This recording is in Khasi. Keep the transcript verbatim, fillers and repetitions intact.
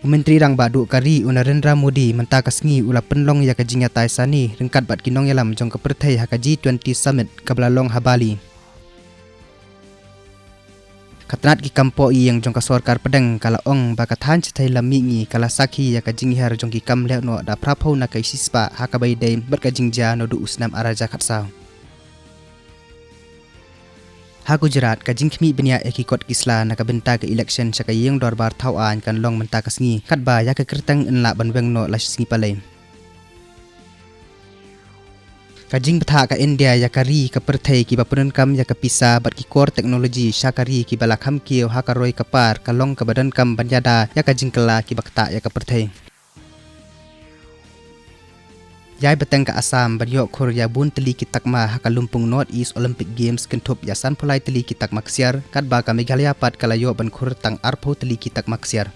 U Myntri Rangbah Duh ka ri u Narendra Modi mynta ka sngi u la pynlong ïa ka jingïatai sani ryngkat bad ki nongïalam jong ka pyrthei ha ka G twenty Summit kaba la long ha Bali. Ka tnat ki kam poh ïing jong ka sorkar pdeng ka la ong ba ka thaiñ shathie lam mihngi ka la sakhi ïa ka jinghiar jong ki kam lehnoh da phra phew na ka shispah ha kaba ïadei bad ka jingjia naduh u snem ar hajar khatsaw. Ha Gujarat, ka jingkhmih bniah ïa ki kot ki sla na ka bynta ka election sha ka ïing dorbar thaw aiñ kan long mynta ka sngi, katba ïa ka kyrteng yn lah ban weng noh la shi sngi palei. Ka jingbthah ka India ïa ka ri ka pyrthei kiba pyndonkam ïa ka pisa bad ki kor technology sha ka ri kiba la kham kiew ha ka roi ka par ka long kaba donkam ban ïada ïa ka jingkylla kiba ktah ïa ka pyrthei. Ïai bteng ka Assam ban ïoh khur ïa bun tylli ki takma ha ka lympung North East Olympic Games kynthup ïa sanphew lai tylli ki takma ksiar, katba ka Meghalaya pat ka la ïoh ban khur tang arphew tylli ki takma ksiar.